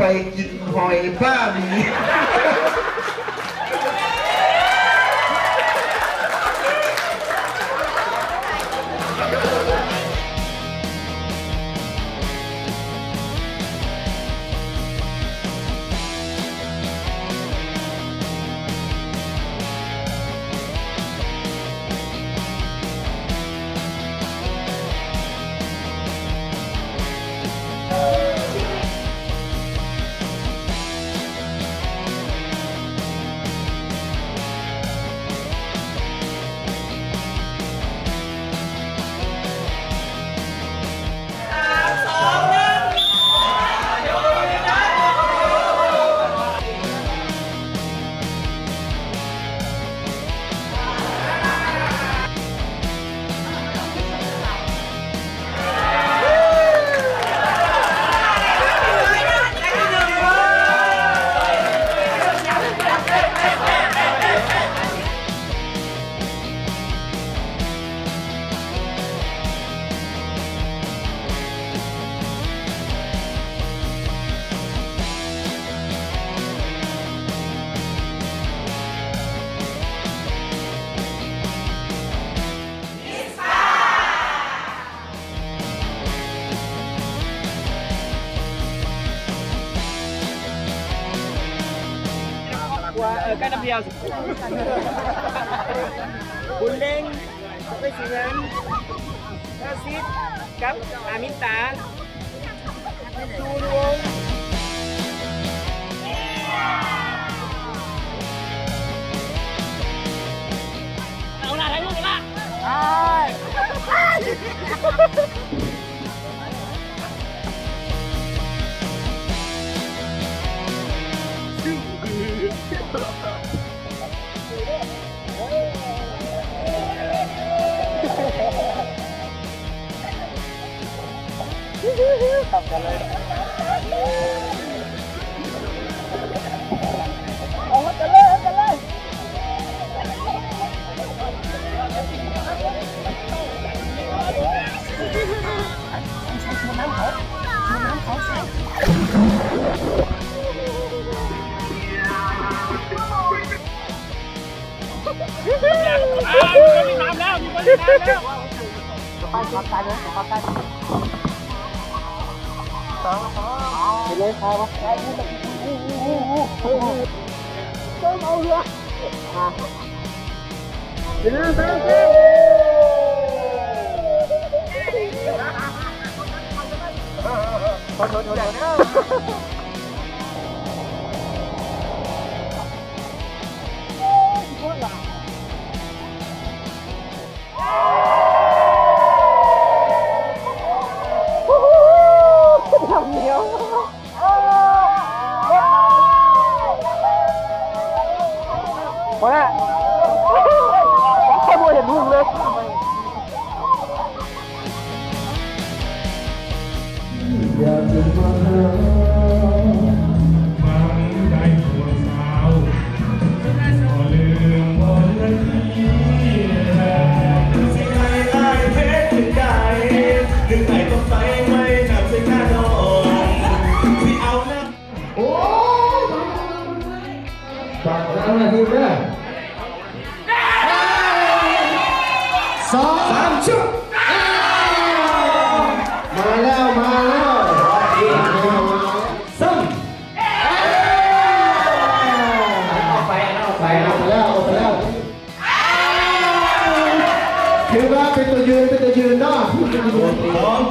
ໄປກິນຫອຍປ້າໝີ. ເອີ ໃກ້ນຳດຽວ ບຸນເລັງ ໄປສີເງິນ ເຈົ້າສິດ ກັບອາມິນຕາ ຊູນວົງ. ເອົາລະ ຖ່າຍຮູບເອົາລະ ໄປ. ເອົາກັນເລີຍ ເອົາກັນເລີຍ. ອ້າວ ມີຄົນຫຼິ້ນນ້ຳແລ້ວ ມີຄົນຫຼິ້ນນ້ຳແລ້ວ. ໄປ ໄປເລີຍ ໄປເລີຍ ໄປເລີຍ. ເອົາເຮືອ ໄປເລີຍ ໄປເລີຍ. ພໍແລ້ວ ຂ້ອຍບໍ່ເຫັນຫຸ່ງເລີຍ. ໂອ້ຍ ຝາກເອົາໜ້າທີ່ເດີ. ສອງ ສາມ ຊຸບ ມາແລ້ວ ມາແລ້ວ ມາແລ້ວ ມາແລ້ວ ຊ້ຳ ອອກໄປ ອອກໄປ ອອກໄປແລ້ວ ອອກໄປແລ້ວ. ຖືວ່າເປັນຕົວຢືນ ເປັນຕົວຢືນເນາະ ເປັນຕົວຢືນ.